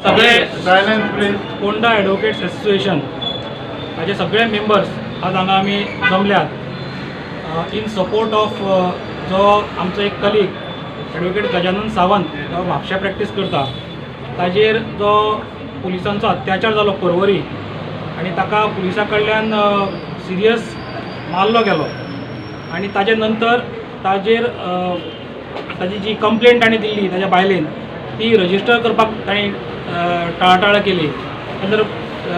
सगळे Silence please. Ponda advocates association ताचे सगळे मेंबर्स आज हांगा आमी जमल्यात इन सपोर्ट ऑफ जो आमचो एक कलीग एडवोकेट गजानन सावंत जो म्हापश्या प्रॅक्टीस करता, ताजेर जो पुलिसांचो अत्याचार जालो पर्वरी आनी ताका पुलिसां कडल्यान सिरियस मारलो गेलो आनी ताजे नंतर ताजेर ताजी जी कंप्लेंट ताणें दिल्ली ताज्या बायलेन, ती रजिस्टर करपाक ताणें टाळाटाळ केली. नंतर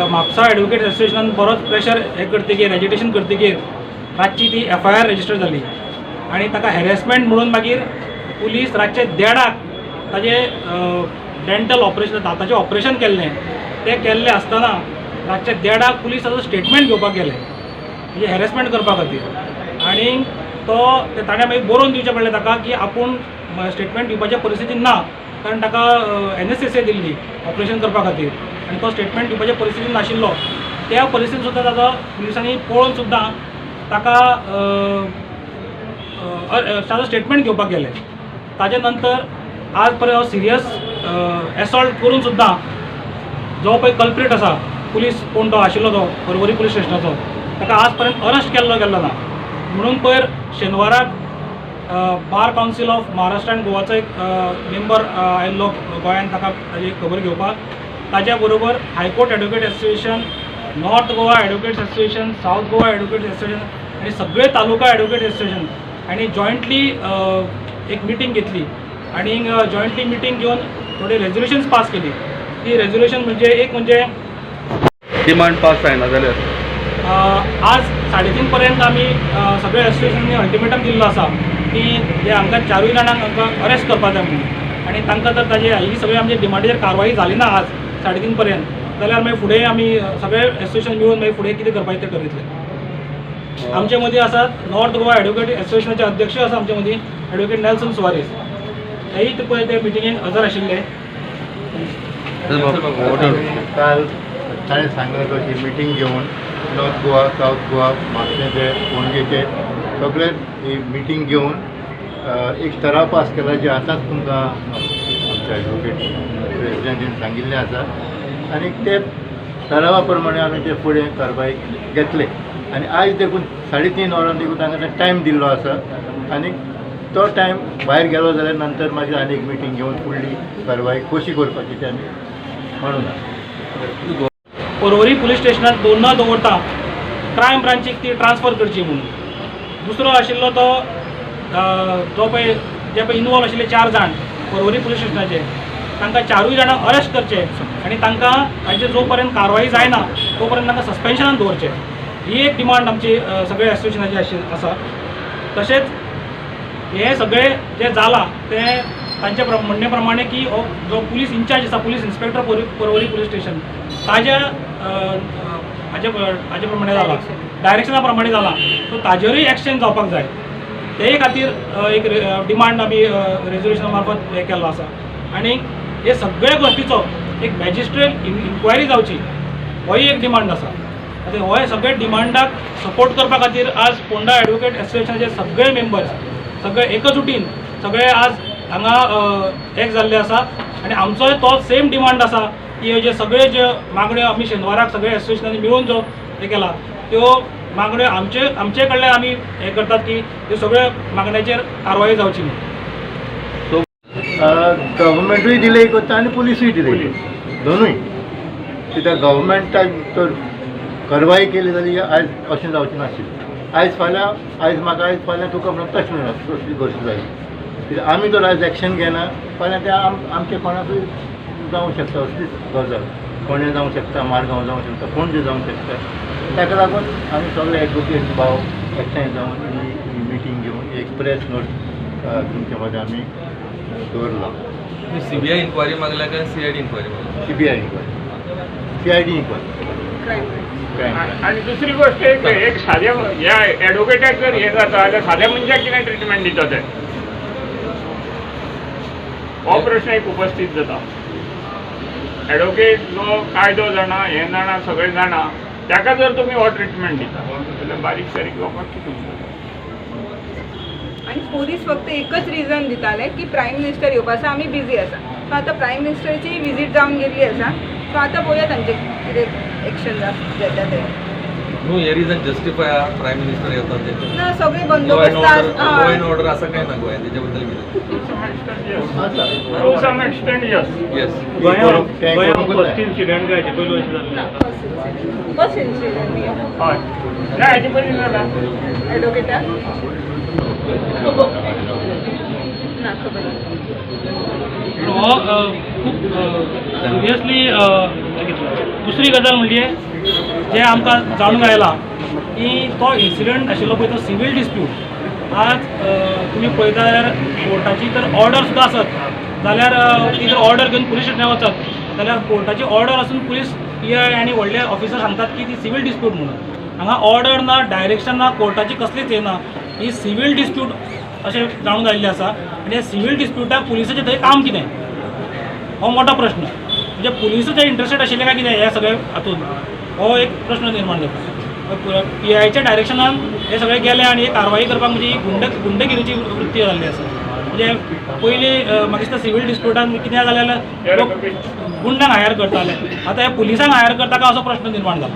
म्हापसा एडवोकेट एसोसिएशनान बरोच प्रेशर हें करतकीर, एजिटेशन करतकीर रातची ती एफआयआर रजिस्टर जाली आनी ताका हॅरेसमेंट म्हणून मागीर पुलीस रातचे देडाक ताजें डेंटल ऑपरेशन, दांताचें ऑपरेशन केल्लें, तें केल्लें आसतना रातचे देडाक पुलीस ताजो स्टेटमेंट घेवपाक गेले, म्हणजे हॅरेसमेंट करपा खातीर. आनी तो ते ताणें मागीर बरोवन दिवचें पडलें ताका की आपूण स्टेटमेंट दिवपाच्या परिस्थितीन ना, कारण ताका एनएसएसए दिल्ली ऑपरेशन करपा खातीर आनी तो स्टेटमेंट दिवपाच्या परिस्थितीन नाशिल्लो. त्या परिस्थितीन सुद्दां ताजो पुलिसांनी पळोवन सुद्दां ताका अ, अ, ताजो स्टेटमेंट घेवपाक गेले. ताजे नंतर आज पर्यंत सिरियस एसॉल्ट करून सुद्दां जो पळय कल्प्रीट आसा, पुलीस कोण तो आशिल्लो, तो पर्वरी पुलीस स्टेशनाचो, ताका आज पर्यंत अरेस्ट केल्लो गेल्लो ना. म्हणून पयर शेनवाराक बार कावन्सील ऑफ महाराष्ट्र आनी गोवाचो एक मेंबर आयिल्लो गोंयान ताका ताजी खबर घेवपाक. ताज्या बरोबर high court advocate association, north Goa advocates association, south Goa advocates association आनी सगळे तालुका एडवोकेट एसोसिएशन आनी जॉयंटली एक मिटींग घेतली आनी जॉयंटली मिटींग घेवन थोडी रेजोल्युशन्स पास केली. ती रेजोल्युशन म्हणजे एक म्हणजे डिमांड पास जायना जाल्यार आज 3:30 पर्यंत आमी सगळे एसोसिएशनांनी अल्टिमेटम दिल्लो आसा की जे हांकां चारूय जाणांक हांकां अरेस्ट करपाक जाय म्हणून. आनी तांकां जर ताजे ही सगळी आमच्या डिमांडीचेर कारवाई जाली ना आज 3:30 पर्यंत, जाल्यार मागीर फुडें आमी सगळे एसोसिएशन मेळून मागीर फुडें कितें करपाचें तें ठरयतले. आमचे मदीं आसात नॉर्थ गोवा एडवोकेट एसोसिएशनाचे अध्यक्ष आसा आमचे मदीं एडवोकेट नेल्सन सुवारीस, हेय ते पळय ते मिटिंगेक हजर आशिल्ले. काल ताणें सांगलें तशी मिटींग घेवन नॉर्थ गोवा, सावथ गोवा, म्हापशेंचे, पणजेचे सगळे ही मिटींग घेवन एक ठराव पास केला, जे आतांच तुमकां आमच्या एडवोकेट प्रेसिडेंटीन सांगिल्लें आसा. आनी ते ठरावा प्रमाणे आमी ते फुडें कारवाय घेतले आनी आयज देखून 3:30 वरां देखून तांकां टायम दिल्लो आसा आनी तो टायम भायर गेलो जाल्यार नंतर मागीर आनी एक मिटींग घेवन फुडली कारवाय कशी करपाची ते आमी म्हणून. पर्वरी पुलीस स्टेशनात दोन न दवरता क्रायम ब्रांचीक ती ट्रान्सफर करची म्हणून. दुसरो आशिल्लो तो जो पळय जे पळय इनवॉल्व आशिल्ले चार जाण पर्वरी पुलीस स्टेशनाचे, तांकां चारूय जाणांक अरेस्ट करचे आनी तांकां तांचे जो पर्यंत कारवाई जायना तो पर्यंत तांकां सस्पेन्शनान दवरचे, ही एक डिमांड आमची सगळे एसोसिएशनाची आसा. तशेंच हें सगळें जें जालां तें तांच्या म्हणणे प्रमाणे की हो जो पुलीस इन्चार्ज आसा, police inspector Porvorim police station, ताज्या अ, अ, हाजे हाजे प्रमाणे जाला, डायरेक्शना प्रमाणे जाला, सो ताजेरूय एक्शन जावपाक जाय. तेय खातीर एक डिमांड आमी रेजोल्युशना मार्फत हें केल्लो आसा. आनी हे सगळे गोश्टीचो एक मॅजिस्ट्रेट इन्क्वायरी जावची, होय एक डिमांड आसा. आतां होय सगळे डिमांडाक सपोर्ट करपा खातीर आज पोंडा एडवोकेट एसोसिएशनाचे सगळे मेंबर्स सगळे एकजुटीन सगळे आज हांगा एक जाल्ले आसा. आनी आमचोय तो सेम डिमांड आसा की ह्यो जे सगळे ज्यो मागण्यो आमी शेनवाराक सगळे एसोसिएशनांनी मिळून जो हे केला, त्यो मागण्यो आमचे आमचे कडल्यान आमी हें करतात की त्यो सगळ्यो मागण्याचेर कारवाई जावची म्हणून. गव्हर्मेंटूय डिले करता आनी पुलिसूय डिले करता, दोनूय. कित्याक गव्हर्मेंटाक तर कारवाई केली जाल्यार आयज अशें जावचें नाशिल्लें. आयज फाल्यां, आयज म्हाका, आयज फाल्यां तुका म्हणून तशें म्हणून तसली गोश्ट जाली. कित्याक आमी जर आयज एक्शन घेना, फाल्यां तें आमचे कोणाकूय जावंक शकता. असलीच गजाल कोणें जावंक शकता, मारगांव जावंक शकता, पणजे जावंक शकता. ताका लागून आमी सगळे एडवोकेट भाव एकठांय जावन ही मिटींग घेवन एक प्रेस नोट तुमच्या मदें आमी दवरला. सीबीआय इन्क्वायरी मागल्या काय सीआयडी इन्क्वायरी मागल्या? CBI inquiry, CID inquiry, crime. आणि दुसरी गोष्ट, एक एक साध्या ह्या ॲडव्होकेटाक जर हे जाता जाल्यार साध्या मनशाक कितें ट्रिटमेंट दिता ते, हो प्रश्न एक उपस्थित जाता. ॲडव्होकेट जो कायदो जाणा, हें जाणा, सगळें जाणा, ताका जर तुमी हो ट्रिटमेंट दिता जाल्यार बारीक सारीक लोकांक कितें उरता? आणि पोलीस फक्त एकच रिझन दिताले की प्रायम मिनिस्टर येवपा आसा, आमी बिझी आसा. सो आतां प्रायम मिनिस्टरची विजीट जावन गेल्ली आसा. सो आतां पळोवया तांचे कितें एक्शन घेता ते. न्हू, हे रिजन जस्टिफाय आहा, प्रायम मिनिस्टर येतात तेचे? ना, सगळे लॉ अँड बंदोबस्त ऑर्डर, लॉ अँड हय. ऑर्डर आसा काय ना गोंयांत, तेच्या बद्दल कितें? आसा. To some extent yes. Yes. तें करूंक जाय. इन्सिडंट काय पयलो अशें जाल्लें? ना, फर्स्ट इन्सिडंट. हय, ना, हेजे पयलीं जाला. एडवोकेटा ना खबर ना. पूण हो खूब सिरियसली घेतला. दुसरी गजाल म्हणजे जे आमकां जाणून आयलां की तो इन्सिडंट आशिल्लो पळय तो सिवील डिस्प्यूट. आज तुमी पळयता जाल्यार कोर्टाची जर ऑर्डर सुद्दां आसत जाल्यार ती जर ऑर्डर घेवन पुलीस स्टेशनार वचत जाल्यार कोर्टाची ऑर्डर आसून पुलीस पी I आनी व्हडले ऑफिसर सांगतात की ती सिवील डिस्प्यूट म्हणून. हांगा ऑर्डर ना, डायरेक्शन ना, कोर्टाची कसलीच हें ना. ही सिवील डिस्प्यूट अशें जाणून आयिल्लें आसा आनी ह्या सिवील डिस्प्युटाक पुलिसाचें थंय काम कितें हो मोठो प्रश्न. म्हणजे पुलिसूच इंट्रस्टेड आशिल्ले काय कितें ह्या सगळ्या हातून, हो एक प्रश्न निर्माण जाता. पी आयच्या डायरेक्शनान हे सगळे गेले आनी ही कारवाई करपाक म्हणजे ही गुंडगिरीची वृत्ती जाल्ली आसा. म्हणजे पयलीं म्हाका दिसता सिवील डिस्प्युटान कितें जालें जाल्यार लोक गुंडांक हायर करताले, आतां हे पुलिसांक हायर करता काय असो प्रश्न निर्माण जाला.